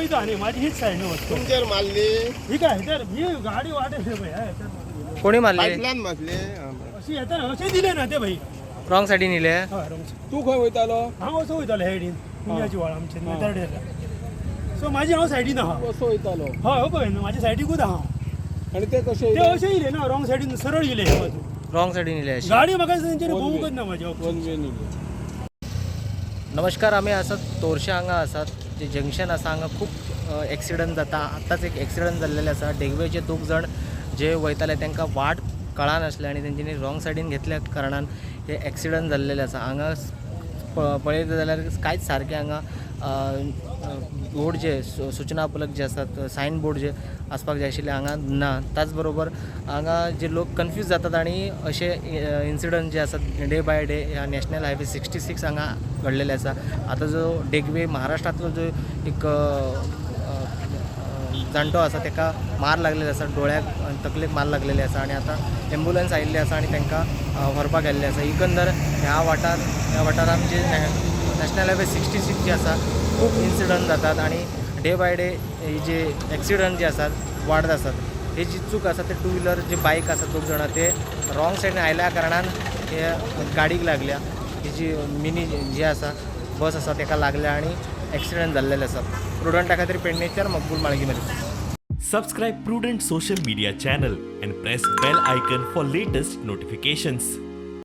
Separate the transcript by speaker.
Speaker 1: वयता न्ही, माझी हीच सायडीन वचता.
Speaker 2: तुमचेर मारली?
Speaker 1: ही काय तर ही गाडी वाटेल भाई, ह्या ह्याच्यात मारली.
Speaker 3: कोणी मारले?
Speaker 2: पायपलायन मारली, हा, बरं.
Speaker 1: अशी येता ना, अशें दिले ना ते भाई.
Speaker 3: रॉंग सायडीन येयले?
Speaker 1: हय, wrong side.
Speaker 4: तूं खंय वयतालो?
Speaker 1: हांव असो वयतालो हेडीन पुण्याची वाळ आमचे नेतर्डेला. सो माझी हांव सायडीन आहा.
Speaker 4: असो वयतालो?
Speaker 1: हय, हो पळय न्हू, माझ्या सायडीकूच आहा हांव.
Speaker 4: आनी ते कशे?
Speaker 1: ते अशें येयले ना रॉंग सायडीन, सरळ येयले हे बाजू.
Speaker 3: रॉंग सायडीन येयले अशे?
Speaker 1: गाडी म्हाका तेंच्यानी पळोवंकच ना माझ्या.
Speaker 4: वन वे न्ही?
Speaker 3: नमस्कार, आमी आसात तोरशे हांगा आसात, जे जंक्शन आसा हांगा खूब एक्सिडंट जाता. आत्ताच एक एक्सिडंट जाल्लेले आसा. डेगवेचे दोग जाण जे वयताले तांकां वाट कळनासले आनी तेंच्यांनी रॉंग सायडीन घेतल्या कारणान हे एक्सिडंट जाल्लेले आसा. हांगा पळयत जाल्यार कांयच सारकें हांगा बोर्ड जे सुचना फलक जे आसात, सायन बोर्ड जे आसपाक जाय आशिल्ले हांगा ना. त्याच बरोबर हांगा जे लोक कन्फ्यूज जातात आनी अशे इन्सिडंट जे आसात डे बाय डे ह्या नॅशनल हायवे 66 हांगा घडलेले आसा. आतां जो डेगवे महाराष्ट्रांतलो जो एक अ, अ, जाणटो आसा ताका मार लागलेले आसा, दोळ्याक आनी तकलेक मार लागलेले आसा आनी आतां एम्बुलन्स आयिल्ली आसा आनी तांकां व्हरपाक गेल्ले आसा. एकंदर ह्या वाठारांत जे नॅशनल हायवे 66 जे आसा खूब इन्सिडंट जातात आनी डे बाय डे हे जे एक्सिडंट जे आसात वाडत आसात. ही जी चूक आसा ते टू व्हिलर जे बायक आसा दोग जाणां ते रॉंग सायडीन आयल्या कारणान हे गाडीक लागल्या, ही जी मिनी जी आसा बस आसा ताका लागल्या आनी एक्सिडंट जाल्लेले आसा. प्रुडंटा खातीर पेडणेच्यार मकबूल माळगीमध्ये.
Speaker 5: Subscribe Prudent Social Media channel and press bell icon for latest notifications.